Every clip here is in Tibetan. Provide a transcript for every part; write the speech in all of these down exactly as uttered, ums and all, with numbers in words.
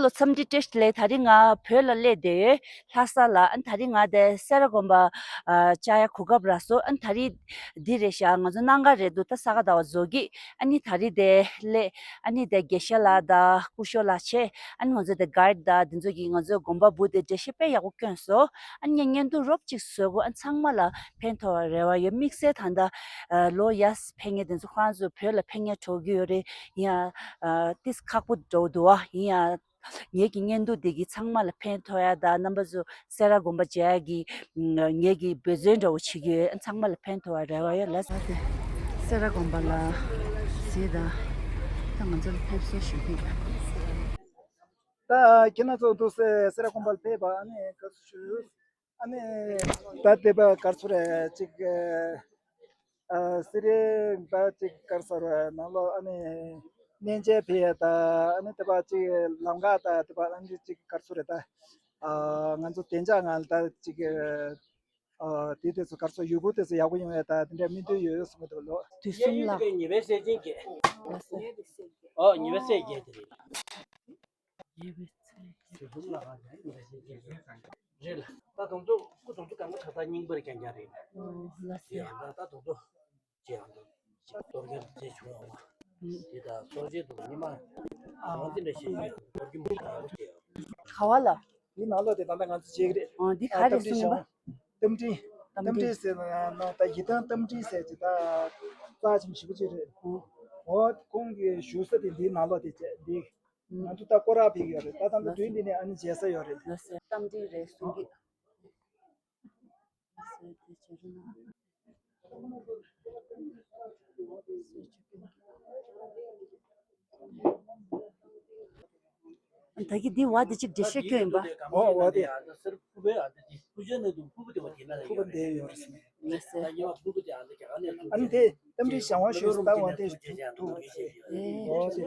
ལོ་འཚམས་འདྲི་བཀྲ་ཤིས་བདེ་ལེགས། ད་རིང་ང་བོད་ལ་སླེབས་བསྡད་ཡོད། ལྷ་ས་ལ། ཨ་ནི་ད་རིང་ང་དེ་སེ་ར་དགོན་པ་ཨ་བཅར་ཡ་གོ་སྐབས་རག་སོང་། ཨ་ནི་ད་རིང་འདི་རེད་ཤག་ང་ཚོ་གནམ་གང་རེད་འདུག་ད་ས་ག་ཟླ་བ་རྫོགས་ཀྱི། ཨ་ནི་ད་རིང་དེ་སླེབས། ཨ་ནི་དེ་དགེ་བཤེས་ལགས་དང་སྐུ་ཞབས་ལགས་བྱས། ཨ་ནི་ང་ཚོ་དེ་གཱའིཌ་དང་དེ་ཚོ་གིས་ང་ཚོའི་དགོན་པ་བུ་དེ་འགྲེལ་བཤད་དཔེ་ཡག་པོ་བསྐྱོན་སོང་། ཨ་ནི་ངས་བརྙན་ཐུང་རོབ་ཅིག་བཟོ་དགོས། ཨ་ནི་ཚང་མ་ལ་ཕན་ཐོགས་པ་རེ་བ་ཡོད། དམིགས་བསལ་ད་ལྟ་ལོ་ཡར་ཕེབས་མཁན་དེ་ཚོ་ཁོ་རང་ཚོ་བོད་ལ་ཕེབས་མཁན་འགྲོ་གི་ཡོད་རེད། ཡིན་ཡང་ཏིས་ཁག་པོ་འགྲོ་འདུག་བ། ཡིན་ཡང་ངེད་ཀྱི་བརྙན་ཐུང་འདི་གིས་ཚང་མ་ལ་ཕན་ཐོགས་ཡ་དང་། རྣམ་པ་ཚོ་སེ་ར་དགོན་པ་མཇལ་ཡ་གི་ངེད་ཀྱིས་འབད་བརྩོན་འདྲ་བོ་བྱེད་ཀྱི་ཡོད། ཚང་མ་ལ་ཕན་ཐོགས་པ་རེ་བ་ཡོད་ལགས། ད་དེ་སེ་ར་དགོན་པ་ལ་གཟིགས་དང་། ད་ང་ཚོར་ཕེབས་བསུ་ཞུ་གི་ཡོད། ད་ཁྱེད་རང་ཚོ་འདུག་སེ་སེ་ར་དགོན་པ་ལ་ཕེབས་པ་ཨ་ནི་དགའ་བསུ་ཞུ། ཨ་ནི་ད་དེ་པ་གར་སོ་རེ་ཅིག་ཨ་སི་རེ་ད་ཅིག་གར་སོ་རེ་ནང་ལོ་ཨ་ནི་གནས་མཇལ་ཕེབས་ཡ་ད། ཨ་ནི་དེ་པ་ཅིག་ལམ་ཁ་ད་དེ་པ་ཨ་ནི་ཅིག་གར་སོ་རེ་ད། ཨ་ང་ཚོ་བདེ་འཇགས་ངང་ད་ཅིག་ཨ་དེ་དེ་ཚོ་གར་སོ་ཡུལ་སྐོར་དེ་ཚོ་ཡག་པོ་ཡོང་ཡ་ད་དེ་འདྲ་སྨོན་འདུན་ཡོད་ཡོད་གསུངས་འདུག་ལོ། དུས་གསུམ་ལ། ཉི་མའི་སྲས་ཆེན་བརྒྱད། ཨོ་ཉི་མའི་སྲས་བརྒྱད་དེ་རེད། རེད་ལ། ད་དང་ཚོ་སྐུ་དང་ཚོ་གང་ག་ད་ལྟ་རྙིང་པར་རྐྱང་རྐྱང་རེད། ལ་སེ། ད་ལྟ་དང་ཚོ་ཅི་ཡང་ད་གཏོར་སྐྱོན་དེ་བྱུང་བ། དེ་ད་གཏོར་བྱེད་དུ་ཉི་མ་གང་དེ་འདྲ་ཞིག་ཡོད། གཏོར་སྐྱོན་མང་པོ་བྱས་ཡོད། ག་བ་ལ། དེ་ནང་ལོགས་དེ་ད་ལྟ་ང་ཚོ་བྱེད་ཀྱི་རེད། ཨ་འདི་ག་རེ་གསུངས་པ། རྟ་མགྲིན། རྟ་མགྲིན་ཟེར་ན་ད་ཡི་དམ་རྟ་མགྲིན་ཟེར་གྱི་ད་རྩ་ཆེན་ཞེ་པོ་ཅིག་རེད། འོ་ཁོང་གི་བཞུགས་ས་དེ་འདིའི་ནང་ལོགས་དེ་བྱས་འདི། ང་ཚོ་ད་སྐོར་ར་ཕེབས་ཡོད་རེད། ད་ད་ལྟ་དུས་འདི་ནས་ཨ་ནི་མཇལ་ས་ཡོད་རེད། ལ་སེ་རྟ་མགྲིན་རེད་གསུང་གི། ལ་སེ་དེ་བྱེད་རུ་ན། ད་གི་འདི་བ་འདི་གཅིག་འགྲེལ་བཤད་སྐྱོན་ཡིན་པ། འོ་འོ་དེ། ཕུ་བ་འདི་ཡོད་རེད། ལ་སེ། ཨ་ནི་དེ་རྟ་མགྲིན་བྱ་དབང་ཞུས་ད་འོ་དེ་ཐུག་ཐུག་ཨེ། འོ་དེ།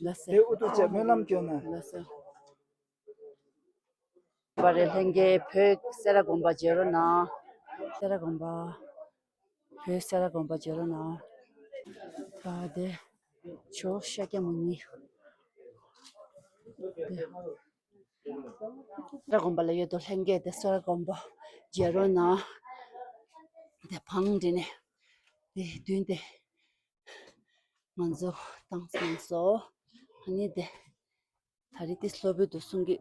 ལ་སེ། དེ་ཨུ་ཐུག་བྱས་སྨོན་ལམ་སྐྱོན་ན། ལ་སེ། པ་རེད། ལྷན་རྒྱས་བོད་སེ་ར་དགོན་པ་མཇལ་རོགས་གནང་། སེ་ར་དགོན་པ། བོད་སེ་ར་དགོན་པ་མཇལ་རོགས་གནང་། ད་དེ་ཇོ་ཤཱཀྱ་མུ་ནི། དེ་སེ་ར་དགོན་པ་ལ་ཡོད་དོ། ལྷན་རྒྱས་དེ་སེ་ར་དགོན་པ་མཇལ་རོགས་གནང་། དེ་བང་འདི་ནས་དེ་མདུན་དེ་ང་ཚོ་བཏང་སོང་སོ། ཨ་ནི་དེ། ད་རེས་དེ་སློབ་དཔོན་དུ་གསུང་གི།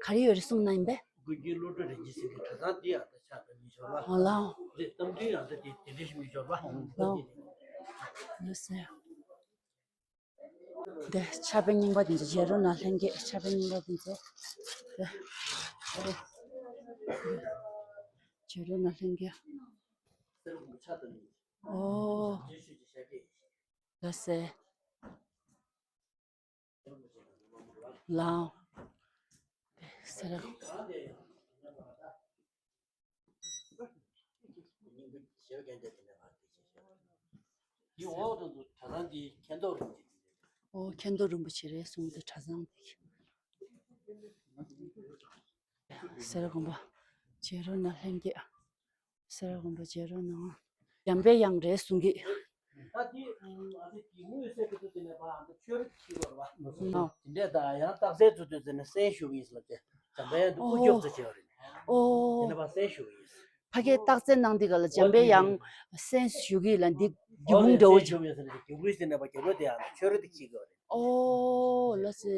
ག་རེ་ཡོད་རེད་གསུང་ན་ཡིན་པས། ཀུན་མཁྱེན་བློ་གྲོས་རིན་ཆེན་ཟེར་གྱི་གྲྭ་ཚང་འདི་ཡང་ད་ཆགས་པའི་མི་འབྱོར་བ། ཨོ་ལའོ། རེད། རྟ་མགྲིན་ཡང་ད་དེ་དེ་འདྲ་ཞིག་མི་འབྱོར་བ། ལའོ། ཡོད་ཟེར། འདི་ཕྱག་དཔེ་རྙིང་པ་འདི་ཚོ་མཇལ་རོགས་གནང་། ལྷན་རྒྱས་ཕྱག་དཔེ་རྙིང་པ་འདི་ཚོ། འདི་མཇལ་རོགས་གནང་། ལྷན་རྒྱས། ཨོ། ལ་སེ། ལའོ། སེ་ར། འདི་འོག་ཏུ་གྲྭ་ཚང་འདི་མཁན་ཐོག་རིན་པོ་ཆེ། ཨོ་མཁན་ཐོག་རིན་པོ་ཆེ་རེད་གསུངས་འདུག་གྲྭ་ཚང་འདི། སེ་ར་དགོན་པ་མཇལ་རོགས་གནང་། ལྷན་རྒྱས། སེ་ར་དགོན་པ་མཇལ་རོགས་གནང་། འཇམ་པའི་དབྱངས་རེད་གསུང་གི། ད་འདི་ཨ་ནི་འདི་དངོས་གསལ་གྱི་ཚུལ་དེ་ནས་ཕར་ཨ་ནི་ཆོས་རབ་ཀྱི་བར་བ། ཨོ། དེ་འདྲས་ད་ཡང་རྟགས་གསལ་ཚུལ་དུ་ཟེར་ནས་གསན་ཞུ་གི་ཡིན་ཟེར་ལབ་ཏེ་འཇམ་པའི་དབྱངས་འདི་དབུ་སྐྱོར་ཚུལ་བྱས་པ་རེད། ཨོ། དེ་ནས་ཕར་གསན་ཞུ་གི་ཡིན། ཕ་གིར་རྟགས་གསལ་གནང་འདི་ག་ལ་འཇམ་པའི་དབྱངས་གསན་ཞུ་གི་ལ་འདི་སྒེའུ་ཁུང་འདྲ་བོ་ཅིག། གསན་ཞུ་གི་ཡིན་ཟེར་ནས་སྒེའུ་ཁུང་ཟེར་ནས་ཕར་རྒྱབ་ལོགས་དེ་ཡང་ཆོས་རབ་དེ་ཁྱེར་གི་རེད། ཨོ་ལ་སེ།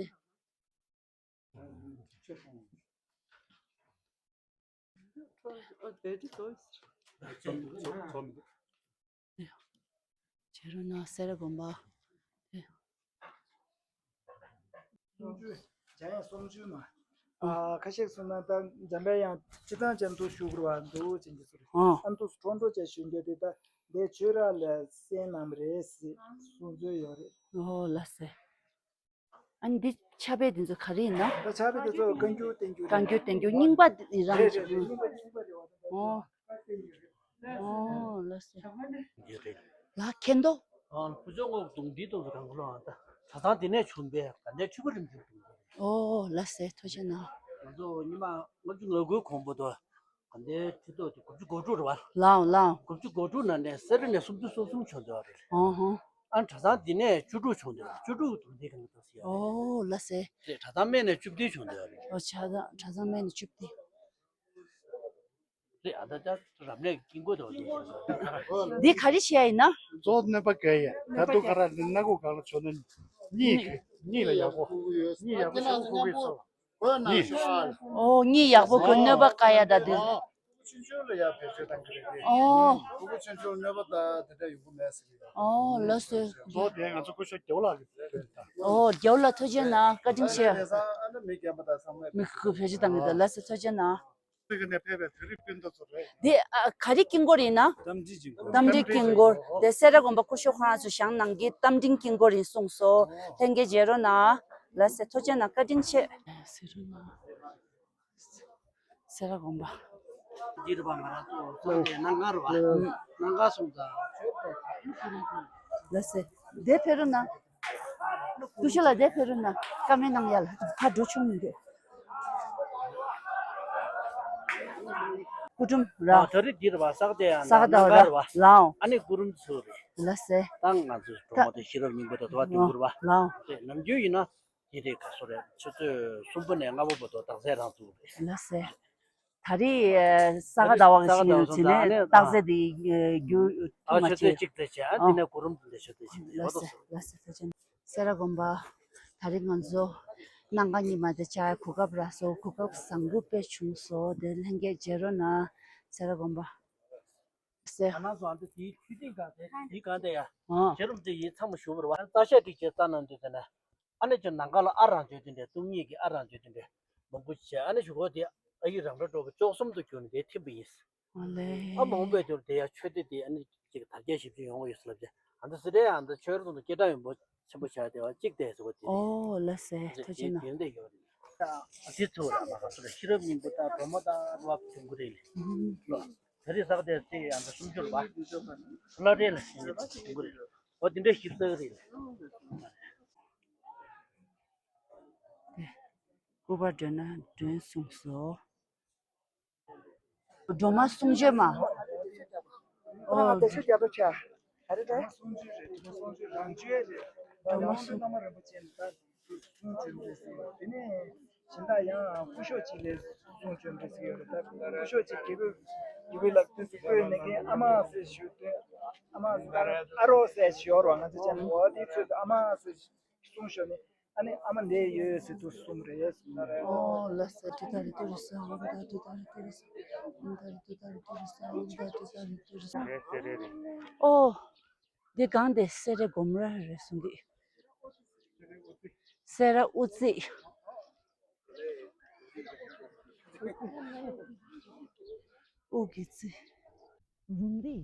མཇལ་རོགས་གནང་། སེ་ར་དགོན་པ། སུམ་ཅུ། འཇམ་དབྱངས་སུམ་ཅུ་མ། ཨ་ཁ་ཤས་གསུངས་ན་ད་འཇམ་པའི་དབྱངས་སྤྱིར་བཏང་ཅན་དུ་བཞུགས་དགོས་པ་འདུག་ཅན་གྱི་ཚུལ། ཨ་འདུག་ཁྲོ་འགྲོ་བཅས་བཞུགས་རྒྱུ་དེ་ད་འདས་ཆོས་རབ་ལ་གསན་གནང་བ་རེད་ཟེར་གསུང་ཚུལ་ཡོད་རེད། ཨོ་ལ་སེ། ཨ་ནི་འདི་ཕྱག་དཔེ་འདི་ཚོ་ག་རེ་ཡིན་ན། ད་ཕྱག་དཔེ་འདི་ཚོ་བཀའ་འགྱུར་བསྟན་འགྱུར་རེད། བཀའ་འགྱུར་བསྟན་འགྱུར་རྙིང་པ་འདི་རང་རེད། རེད་རེད། རྙིང་པ་རྙིང་པ་རེད་བ། ཨོ། ཨོ་ལ་སེ། ལ་མཁན་ཐོག་ཨ་ཕུ་ཚོ་ངོ་གདོང་འདི་དང་གང་གོ་ལ་ཨ་ད་གྲྭ་ཚང་འདི་ནས་བྱུང་པས་ག་ནས་ཆུ་བུ་རིམ་བྱུང་འདུག་ཨོ་ལ་སེ་ཐུགས་རྗེ་གནང་། ང་ཚོ་ཉི་མ་ལྔ་བཅུ་ང་དགུའི་གོང་བུ་དུ་ག་ནས་ཁྲི་ཐོག་དེ་དགུ་བཅུ་གོ་དྲུག་རེད་བ། ལའོ་ལའོ། དགུ་བཅུ་གོ་དྲུག་ནང་ནས་སེ་ར་ནས་སུམ་ཅུ་སོ་གསུམ་བྱུང་འདུག་རེད། ཨོ་ཧོ། ཨ་གྲྭ་ཚང་འདི་ནས་བཅུ་དྲུག་བྱུང་འདུག་བཅུ་དྲུག་དང་འདི་གང་ལྟར་ཟེར་ཡ་རེད། ཨོ་ལ་སེ། རེད་གྲྭ་ཚང་སྨད་ནས་བཅུ་བདུན་བྱུང་འདུག་ཡ་རེད། ཨོ་གྲྭ་ཚང་གྲྭ་ཚང་སྨད་ནས་བཅུ་བདུན། རེད་ཨ་ད་ལྟ་རབ་གནས་ཀྱི་དཀྱིལ་འཁོར་དུ་འདི་ཁ་རི་ཤི་ཡ་ཡིན་ན། གཙོ་བོ་གནོད་པ་བཀལ་ཡ། ད་དུང་ག་ར་འདི་སྣ་ཁུག་གང་ལ་བྱོན་ན་གཉིད་གཉིད་ལ་ཡག་པོ། གཉིད་ཡག་པོ་ཤོག་ཁུག་གི་ཚོ། གཉིད། ཨོ་གཉིད་ཡག་པོ་གི་གནོད་པ་བཀལ་ཡ་ད་དུས། ཆུང་ཆུང་ལ་ཡ་བེད་སྤྱོད་གཏང་གི་རེད། ཨོ། ཕྲུ་གུ་ཆུང་ཆུང་གནོད་པ་ད་དེ་འདྲ་ཡོང་གི་མེད་ཟེར་གི་རེད། ཨོ་ལགས་སོ། གཙོ་བོ་དེ་ང་ཚོ་སྐུ་ཞབས་རྒྱལ་བ་ལགས་ཀྱི་རེད། ཨོ་རྒྱལ་བ་ལགས་ཐུགས་རྗེ་གནང་བཀའ་དྲིན་ཆེ། དེང་སང་ཨ་ནི་མི་རྒན་པ་དང་ཚང་མས་མི་ཁུ་བེད་སྤྱོད་གཏང་གི་ད་ལགས་སོ་ཐུགས་རྗེ་གནང་། ཚིག་ནས་ཕེབས་པའི་བོད་རིགས་སྤུན་ཟླ་ཚོ་རེད། འདི་ཨ་ག་རེ་དཀྱིལ་འཁོར་ཡིན་ན། རྟ་མགྲིན་དཀྱིལ་འཁོར། རྟ་མགྲིན་དཀྱིལ་འཁོར་དེ་སེ་ར་དགོན་པ་སྐུ་ཞབས་ཁོང་རང་ཚོ་བཞེངས་གནང་གི་རྟ་མགྲིན་དཀྱིལ་འཁོར་ཡིན་གསུངས་སོ། ལྷན་རྒྱས་མཇལ་རོགས་གནང་། ལགས་སེ་ཐུགས་རྗེ་གནང་བཀའ་དྲིན་ཆེ། སེ་ར་དགོན་པ། འདི་རུ་བ་ང་རང་ཚོ་ཚོགས་དེ་གནང་གར་བ། གནང་གར་སོང་ཙང་། ལགས་སེ། དེ་ཕེབས་རོགས་གནང་། ཀུ་ཤུ་ལ་དེ་ཕེབས་རོགས་གནང་། ཀ་མེད་གནང་ཡ་ལ་ཕ་འགྲོ་ཆུང་མི་འདུག་སྐུ་དྲུང་ར། ཨ་ད་རེས་འདི་རུ་བ་ས་ག་དེ་ཡང་ས་ག་ཟླ་བ་གནང་གར་བ། ལའོ། ཨ་ནི་སྐུ་རུམ་ཚོ་རེད། ལགས་སེ། ད་ང་ཚོ་གྲོགས་མོ་དེ་ཤེས་རབ་སྙིང་པོ་དང་དུ་བ་དུས་འགོར་བ། ལའོ། དེ་ནམ་རྒྱུན་ཡིན་ན། དེ་རེད་ག་སོ་རེད་ཆུ་ཚོད་གསུམ་པ་ནས་ལྔ་པ་བར་དུ་རྟགས་གསལ་རང་ཚུགས་རེད། ལགས་སེ། ད་རེས་ས་ག་ཟླ་བ་གི་ཞིག་ཡིན་ཚེ་ནས་རྟགས་གསལ་དེ་རྒྱུ་ཐུག་མ་ཆུ་ཚོད་ཆེ། གཅིག་དེ་བྱས་ཨ་དེ་ནས་གོ་རིམ་དེ་ཆུ་ཚོད་ཆེ་དེ་བ་ལགས་སེ་ལགས་སེ་ཐུགས་རྗེ་ཆེ། སེ་ར་དགོན་པ་ད་རེས་ང་ཚོ་གནམ་གང་ཉི་མ་དེ་བཅར་གོ་སྐབས་རག་སོང་། གོ་སྐབས་བཟང་པོ་དཔེ་བྱུང་སོང་། དེ་ལྷན་རྒྱས་མཇལ་རོགས་གནང་། སེ་ར་དགོན་པ། ཟེར། ང་རང་ཚོ་ཨ་མདོ་དེའི་ཆུ་ཐིགས་སྒང་དེ་དེའི་སྒང་དེ་ཡ། ཨང་། བྱ་རུམ་དེ་ཡི་ཚང་མ་ཞུ་བར་བ་རྩ་ཤ་ཏིག་ཅེ་རྩ་ནང་དུ་དེ་ན། ཨ་ནེ་ཅོ་ནང་ག་ལ་ཨ་རང་བརྗོད་དེ་འདྲ་སྟོང་ཉིད་ཀྱི་ཨ་རང་བརྗོད་དེ་འདྲ་མང་པོ་བྱས། ཨ་ནེ་ཞུ་གོ་དེ་ཨ་ཡི་རང་འདྲ་འགྲོ་གི་བཅུ་གསུམ་དུ་གྱུར་ནས་དེ་ཐིམ་པ་ཡིན། ཨ་ལེ། ཨ་མང་པོས་དེར་དེ་ཡ་ཆོས་སྡེ་དེ་ཨ་ནེ་ཅིག་དར་རྒྱས་ཞིབ་ཅིག་ཡོང་གི་ཡོད་ཟེར་ལབ་ཅེ། ཨ་མདོ་སི་ཏྲེ་ཨ་མདོ་ཆོས་ར་ཚོ་དང་སྐད་གྲགས་ཡོན་པོ་ཆེན་པོ་བྱ་དེ་བ་གཅིག་དེ་ཟེར་བ་དེ་རེད། ཨོ་ལགས་སེ་ཐུགས་རྗེ་གནང་། དེ་ཡོད་རེད། དེ་ཚོ་ར་མ་ག་སོ་ར་ཤེས་རབ་སྙིང་པོ་དང་སྒྲོལ་མ་དང་ར་བ་དུང་གུ་རེད། ལོ། ད་རེས་ཟག་དེ་ཚེ་ཡང་ད་སུམ་ཅུ་ར་བ། བླ་བྲེ་ལ་ཤེས་རབ་དུང་གུ་རེད། འོ་དེ་འདྲ་ཞིབ་ཚགས་རེད། སྐུ་པར་སྒྲོན་ན་སྒྲོན་གསུངས་སོ། སྒྲོལ་མ་གསུང་ཆོས་མ། ཨོ། དེ་ཚོ་རྒྱ་པོ་ཆ། ག་རེ་རེད། སྒྲོལ་མ་གསུང་། དེ་ནས་གཞན་དག་ཡང་སྐུ་ཞབས་གཅིག་ལས་གསུང་བྱོན་འདྲ་ཟེར་ཡོད་རེད། ད་སྐུ་ཞབས་གཅིག་དགེ་བའི་དགེ་བའི་ལག་དུས་སུ་བཀོད་ནས་ཀྱི་ཨ་མ་ཟེར་ཞུ་དུས་ཨ་མ་ཟེར་ཨ་རོགས་ཟེར་ཞུ་བ་ང་ཚོ་ཅན་འོ་དེ་ཚོས་ཨ་མ་ཟེར། གསུང་ཞོར་ནས་ཨ་ནི་ཨ་མ་འདི་ཡོད་ཟེར་དུས་གསུངས་རེད་གསུངས་རེད། ཨོ་ལགས་སོ། དུ་ད་རེ་དུ་རེ་ས་འོ་ད་དུ་ད་རེ་དུ་རེ་ས་འོ་ད་དུ་ད་རེ་དུ་རེ་ས་འོ་ད་དུ་ད་རེ་དུ་རེ་ས། རེད་རེད་རེད། ཨོ། འདི་གང་དེ་སེ་ར་སྒོམ་ར་རེད་གསུངས་གི། སེ་ར་དབུ་རྩེ། དབུ་གི་རྩེ། རུམ་རི།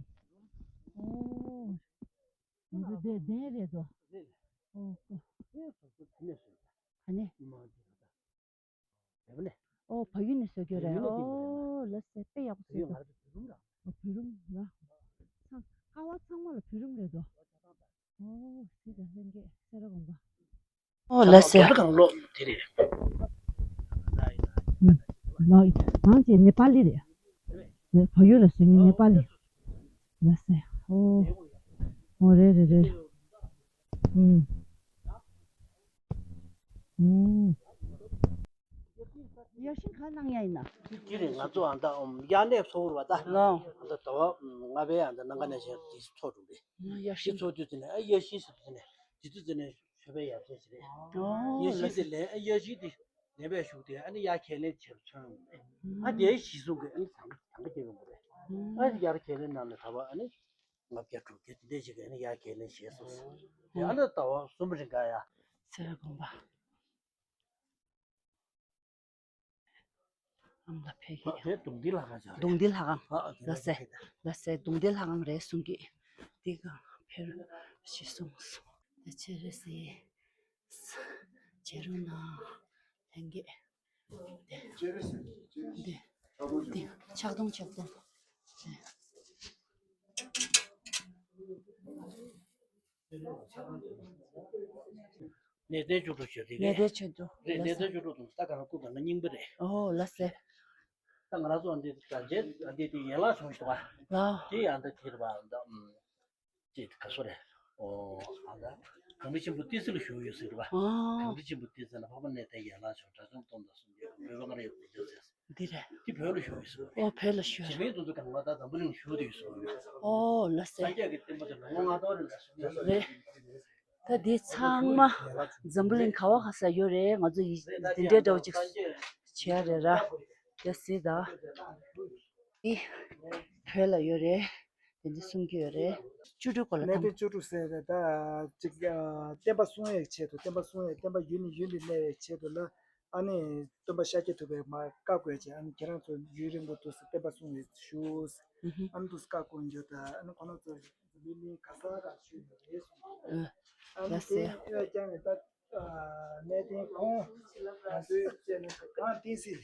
ཨོ། ང་ཚོ་དེ་གདན་རེད་དོ། ཨོ་ཀོ། ཨ་ནི། ཨོ་བལ་ཡུལ་ནས་བཟོ་རྒྱུ་རེད། ཨོ་ལ་སེ་དཔེ་ཡག་པོ་བཟོས་འདུག་ཨོ་བུ་རུམ་ར། ཚང་ཀ་བ་ཚང་མ་ལ་བུ་རུམ་རེད་དོ། ཨོ་སི་ད་ལྷན་རྒྱས་སེ་ར་དགོན་པ། ཨོ་ལ་སེ། རྡོ་གང་ལོ་དེ་རེད། ལ་ཡིན། ང་ཚོ་ནེ་པ་ལི་རེད། བལ་ཡུལ་ལ་སོང་ངས་ནེ་པ་ལི། ལ་སེ། ཨོ། ཨོ་རེད་རེད་རེད། ཨུམ། ཨུམ། ཡ་ཤིང་ག་གནང་ཡ་ཡིན་ན། དེ་རེད་ང་ཚོ་ཨ་མདའ་ཨུམ་དབྱར་གནས་ཚོགས་རུ་བ་ད། ལོ། ཨ་མདའ་ཟླ་བ་ཨུམ་ལྔ་པའི་ཨ་མདའ་གནམ་གང་ནས་བྱས་དེ་ཚོགས་འགྲོ་རེད། ཡ་དེ་ཤིང་། ཚོགས་དུས་དེ་ནས་ཨ་ཡ་ཤིང་ཟེར་དུས་དེ་ནས་དེ་དུས་དེ་ནས་མཆོད་པའི་ཡར་ཆད་ཞིག་རེད། ཨོ་ཡ་ཤིང་དེ་ལས་ཨ་ཡ་ཤིང་དེ་ལེན་པའི་གཞུག་དེ་ཨ་ནི་ཡ་ཁས་ལེན་བྱས་ཚོན། ཨ་དེའི་གཞི་བཟུང་གི་ཨ་ནི་ཟངས་ཀ་ཟངས་ཀ་སྐྱེ་བའི་མགོ་རེད། ཨ་ནི་ཡར་ཁས་ལེན་གནང་ནས་ད་བར་ཨ་ནི་ལྔ་བརྒྱ་དྲུག་བརྒྱ་དེ་འདྲས་ཞིག་ཨ་ནི་ཡར་ཁས་ལེན་བྱས་སོང་། དེ་ཨ་ནི་ཟླ་བ་གསུམ་རིང་ག་ཡ། སེ་ར་དགོན་པ། ཨམ་ལ་ཕེབས་ཀྱི། དེ་གདུང་འདི་ལྷ་ཁང་ཅིག་རེད། གདུང་འདི་ལྷ་ཁང་། ཨ་ཨ་དེ་ལ་ལ་སེ། ཕེབས་ད། ལ་སེ་གདུང་འདི་ལྷ་ཁང་རེད་གསུང་གི། འདི་ག་ཕེབས་ཞེས་གསུངས་སོང་། དེ་ཆེ་རེད་ཟེར། ཇེ་རུ་ན་ལྷན་རྒྱས། འདི་འདི་ཕྱག་སྟོང་ཕྱག་སྟོང་། གནས་བརྟན་བཅུ་དྲུག་ཞུ་རེད། གནས་བརྟན་བཅུ་དྲུག་རེད། གནས་བརྟན་བཅུ་དྲུག་དང་ད་གང་སྐུ་གང་རྙིང་པ་རེད། ཨོ་ལ་སེ། ད་ང་རང་ཚོ་འདི་ད་རྗེས་ད་འདི་དེ་ཡན་ལག་བྱུང་ཞིག་བ། ལ། དེ་ཡང་ད་དེ་རེད་བ་ད། ཅེས་ག་སོ་རེད། ཨོ། ཨ་ད། གངས་རི་ཆེན་པོ་ཏི་སེ་ལ་བཞུགས་ཡོད་ཟེར་བ། ཨོ། གངས་རི་ཆེན་པོ་ཏི་སེ་ལ་འཕགས་པ་གནས་བརྟན་ཡན་ལག་མཆོག་དགྲ་བཅོམ་སྟོང་དང་སུམ་བརྒྱ་གི་བོད་པ་སྔར་ཡོད་དེ་འཇོག་ཟེར། འདི་རེད། དེ་བོད་ལ་བཞུགས་ཡོད་ཟེར་བ་རེད། ཨོ་བོད་ལ་བཞུགས་རེད། དེ་མིན་དུ་དུ་གང་ལ་ད་འཛམ་བུ་གླིང་བཞུགས་དུ་ཡོད་ཟེར་བ་རེད། ཨོ་ལ་ཟེར། སངས་རྒྱས་ཀྱི་བསྟན་པ་དེ་ལོ་ངོ་ལྔ་སྟོང་རེ་ལ་བཞུགས་ཡོད་ཟེར་བ་རེད། ད་འདི་ཚང་མ་འཛམ་བུ་གླིང་ག་བ་ག་ས་ཡོད་རེད། ང་ཚོ་ཡི་འདི་འདྲའི་འདྲ་བོ་ཅིག་བྱེད་ཡ་རེད་ར། ཡ་སི་ད། འདི་བོད་ལ་ཡོད་རེད། དེ་འདྲ་གསུང་གི་ཡོད་རེད། བཅུ་དྲུག་གོ་ལ་གནས་ཐང་བརྟན་བཅུ་དྲུག་ཟེར་རེད། ད་ཅིག་ཨ། བསྟན་པ་སྲུང་བའི་ཆེད་དུ། བསྟན་པ་སྲུང་བའི། བསྟན་པ་ཡུན་ནས་ཡུན་དུ་གནས་པའི་ཆེད་དུ་ལ། ཨ་ནི་སྟོན་པ་ཤཱཀྱ་ཐུབ་པས་མར་བཀའ་བསྒོས་བྱས། ཨ་ནི་ཁྱེད་རང་ཚོ་ཡུན་རིང་པོ་འདུག་སེ་བསྟན་པ་སྲུང་བའི་ཞུ། ཨ་ནི་འདུག་སེ་བཀའ་བསྒོ་རྒྱུ་དང་། ཨ་ནི་ཁོ་རང་ཚོ་འཛམ་བུ་གླིང་ག་ས་ག་བཞུགས་ཡོད་རེད་གསུངས། ཨ་ནི་ཡ་སེ། དེ་ཨོ་ཀྱང་ནས་ད་གནས་བརྟན་ཁོང་ང་ཚོའི་བཅས་ནས་གངས་བསྟན་སྲིད།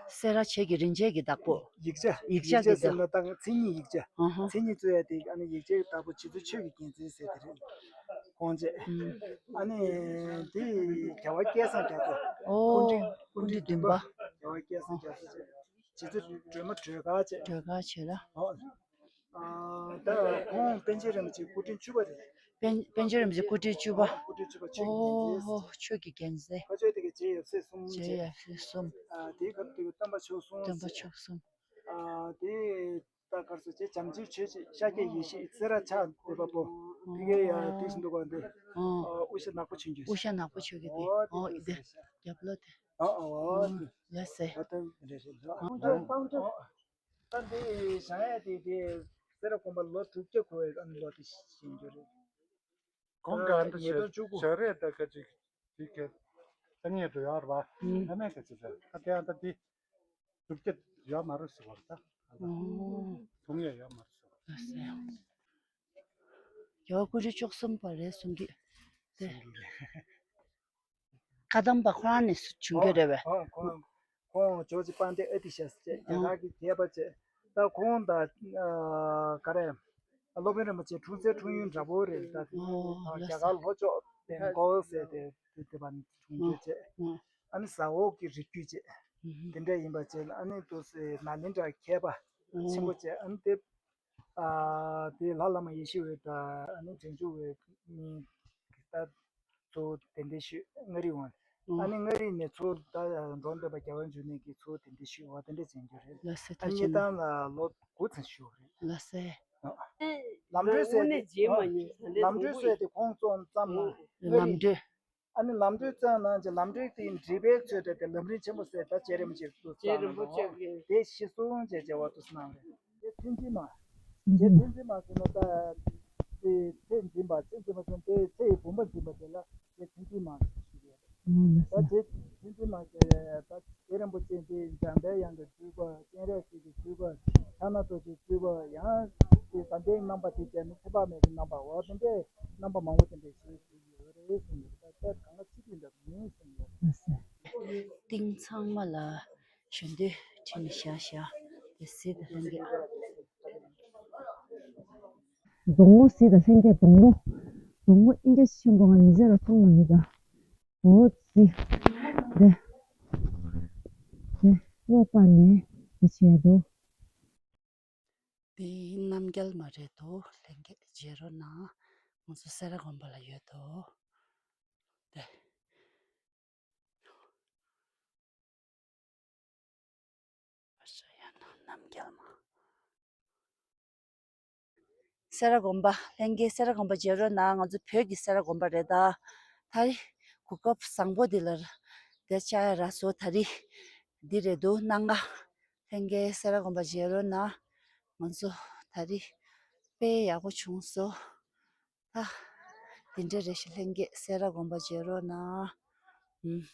སེ་ར་བྱེས་ཀྱི་རིན་ཆེན་གྱི་བདག་པོ། ཡིག་ཆ། ཡིག་ཆ་ཡིག་ཆ་གི་ཟེར་ན་ད་མཚན་ཉིད་ཡིག་ཆ། ཨ་ཧ། མཚན་ཉིད་བཙུགས་ཡ་དེ། ཨ་ནི་ཡིག་ཆའི་བདག་པོ་རྗེ་བཙུན་ཆོས་ཀྱི་རྒྱལ་མཚན་ཟེར་དེ་རེད། ཁོང་བཅས། ཨ་ནི་དེ་རྒྱལ་བ་སྐལ་བཟང་རྒྱ་མཚོ། ཨོ། སྐུ་ཕྲེང་བདུན་པ། རྒྱལ་བ་སྐལ་བཟང་རྒྱ་མཚོ་བཅས། རྗེ་བཙུན་སྒྲོལ་མ་སྒྲོལ་དཀར་བཅས། སྒྲོལ་དཀར་བཅས་ལ། ཨོ། ཨ། ད་ཁོང་པཎ་ཆེན་རིན་པོ་ཆེ་སྐུ་ཕྲེང་བཅུ་པ་རེད། པཎ་པཎ་ཆེན་རིན་པོ་ཆེ་སྐུ་ཕྲེང་བཅུ་པ། སྐུ་ཕྲེང་བཅུ་པ་ཆོས་ཀྱི་རྒྱལ་མཚན། ཨོ་ཧོ། ཆོས་ཀྱི་རྒྱལ་མཚན། ཁ་ཆོས་དེ་གའི་རྗེ་ཡབ་སྲས་གསུམ་རྗེ་བཅས། ཡབ་སྲས་གསུམ། ཨ། དེའི་ཁ་དུ་སྟོན་པ་མཆོག་གསུམ། སྟོན་པ་མཆོག་གསུམ། ཨ། དེ་ད་གར་སོ་བཅས་བྱམས་ཆེན་ཆོས་རྗེ་ཤཱཀྱ་ཡེ་ཤེས་སེ་ར་ཕྱག་བདེ་པ་པོ། དེ་གའི་ཡ་དེ་བཞིན་དུ་ག་འདི། ཨོ། དབུ་ཞྭ་ནག་པོ་ཆོས་རྒྱལ། དབུ་ཞྭ་ནག་པོ་ཆོས་རྒྱལ་དེ། ཨོ་དེ། ཨོ་དེ་དེ་རེད་ཤག་རྒྱབ་ལོགས་དེ། ཨོ་ཨོ་ཨོ། ལགས་སེ། ད་ལྟ་རེད་རེད་ལ། ཨོ། ད་འདི་བཞེངས་ཡ་དེ་དེ་སེ་ར་དགོན་པ་ལོ་དྲུག་བརྒྱ་འཁོར་བའི་ཨ་ནི་ལོ་དེ་བཞེངས་རྒྱུ་རེད། གོང་ག་འདི་ཉིས་སྟོང་བཅུ་དགུ། བྱ་རེད། ད་ག་ཅིག་དེ་ག་ད་ངས་འགྲོ་ཡག་རེད་པ། ཨ་མས་ག་ཅིག་རེད། ད་དེ་ཡང་ད་དེ་དྲུག་བརྒྱ་ཡོད་མ་རེད་ཟེར་བ་རེད་ད། ཨོ། དུང་ཡང་ཡོད་མ་རེད་ཟེར་བ། ལགས་སེ། ཡོ་སྐུ་ཕྲེང་བཅུ་གསུམ་པ་རེད་གསུང་གི། དེ། བཀའ་གདམས་པ་ཁོ་རང་ནས་བྱུང་གི་རེད་པས། ཨོ། ཁོང་ཁོང་ཇོ་རྗེ་དཔལ་ལྡན་ཨ་ཏི་ཤ་ཟེར་བྱས་རྒྱ་གར་གྱི་རྒྱལ་པ་བྱས། ད་ཁོང་དང་ཨ་ག་རེ། སློབ་དཔོན་རིན་པོ་ཆེ་འཁྲུངས་སའི་འཁྲུངས་ཡུལ་འདྲ་པོ་རེད། ད་དེ་ཨོ་རྒྱ་གར་ལྷོ་ཕྱོགས་བེང་གོལ་ཟེར་དེ་དེ་དེ་བ་ནས་འཁྲུངས་རྒྱུ་བྱས། ཨོ། ཨ་ནི་ཟ་འོག་གི་རིགས་རྒྱུད་བྱས། དེ་འདྲ་ཡིན་པ་བྱས་ལ། ཨ་ནི་དུ་སེ་ནཱ་ལེནྡྲ་མཁས་པ་ཆེན་པོ་བྱས། ཨ་ནི་དེ། ཨ། དེ་ལྷ་བླ་མ་ཡེ་ཤེས་འོད་དང་། ཨ་ནི་དྲན་མཆོག་འོད་གཉིས་ཀྱིས་ད་གཙོ་བོ་གདན་འདྲེན་ཞུས། མངའ་རིས་དབང་། ཨ་ནི་མངའ་རིས་ནས་ཚུར་ད་འགྲོ་འདོད་པ་རྒྱལ་བ་འབྱུང་གནས་ཀྱིས་ཚུར་གདན་འདྲེན་ཞུས་པ་དེ་འདྲ་བྱེད་རྒྱུ་རེད། ལགས་སེ། ཨ་ནི་གཉིས་ཐང་ལ་ལོ་དགུ་ཙམ་བཞུགས་རེད། ལགས་སེ། ལམ་གྲོ་ཟེར་དེ། ལམ་གྲོ་ཟེར་དེ་ཁོང་བཙོང་བརྩམས་ན། ལམ་གྲོ། ཨ་ནི་ལམ་གྲོ་བཙོང་གནང་བྱས། ལམ་གྲོ་དེ་འབྲེལ་པའི་ཚུལ་དུ་དེ་ལམ་རིམ་ཆེན་པོ་ཟེར། ད་རྗེ་རིན་པོ་ཆེ་དུ་རྗེ་རིན་པོ་ཆེ་གིས་དེ་གཞི་བཟུང་བྱས་བྱ་བ་དུ་གནང་རེད། དེ་ཐུན་འཛིན་མ། དེ་ཐུན་འཛིན་མ་ཟེར་ན་ད་དེ་ཚེ་འཛིན་པ། ཚེ་འཛིན་པ་ཟེར་ན་དེ་ཚེ་ཡི་བུམ་པ་འཛིན་པ་དེ་ལ་དེ་ཐུན་འཛིན་མ་ཟེར་གྱི་ཡོད་རེད། ད་དེ་ཐུན་འཛིན་མ་ཟེར། ད་རྗེ་རིན་པོ་ཆེ་འདི་འཇམ་པའི་དབྱངས་ཀྱི་སྤྲུལ་པ། སྤྱན་རས་གཟིགས་ཀྱི་སྤྲུལ་པ། ཕྱག་ན་རྡོ་རྗེའི་སྤྲུལ་པ། ཡང་དེ་ད་ལྟའི་རྣམ་པ་དེ་བྱས་ན་ཐེག་པ་མེད་ཀྱི་རྣམ་པ། འོ་དེ་འདྲའི་རྣམ་པ་མང་པོ་དེ་འདྲ་ཞིག་ཡོད་རེད་གསུངས་ཡོད། ད་ལྟ་གང་ག་ཅི་ཡིན་འདྲ་མིན་གསུངས་ཡོད། ལགས་སེ། ཏིང་ཚང་མ་ལ་ཞུ་འདོད་བྲིས་ནས་བཞག་བཞག་དེ་གཟིགས་དང་ལྷན་རྒྱས། སྡོང་པོ་གཟིགས་དང་ལྷན་རྒྱས། སྡོང་པོ། སྡོང་པོ་ཨིན་སྐད་ཆེན་པོ་ང་མི་ཚེ་ལ་མཐོང་མ་མྱོང་ད། འོ་ཙི། དེ། དེ་གློག་སྤར་ནས་དེ་བྱས་འདུག་དེ་རྣམ་རྒྱལ་མ་རེད་དོ། ལྷན་རྒྱས་མཇལ་རོགས་གནང་། ང་ཚོ་སེ་ར་དགོན་པ་ལ་ཡོད་དོ། དེ། བར་ཆ་ཡང་ན་རྣམ་རྒྱལ་མ། སེ་ར་དགོན་པ། ལྷན་རྒྱས་སེ་ར་དགོན་པ་མཇལ་རོགས་གནང་། ང་ཚོ་བོད་ཀྱི་སེ་ར་དགོན་པ་རེད་ད། ད་རེས་གོ་སྐབས་བཟང་པོ་འདི་ལ་དེ་བཅར་ཡ་རག་སོང་། ད་རེས་འདི་རེད་འདུག་སྣང་ག་ལྷན་རྒྱས་སེ་ར་དགོན་པ་མཇལ་རོགས་གནང་། ང་ཚོ་ད་རེས་དཔེ་ཡག་པོ་བྱུང་སོང་། ད་འདི་འདྲ་རེད་ཤག་ལྷན་རྒྱས་སེ་ར་དགོན་པ་མཇལ་རོགས་གནང་། ཨུམ།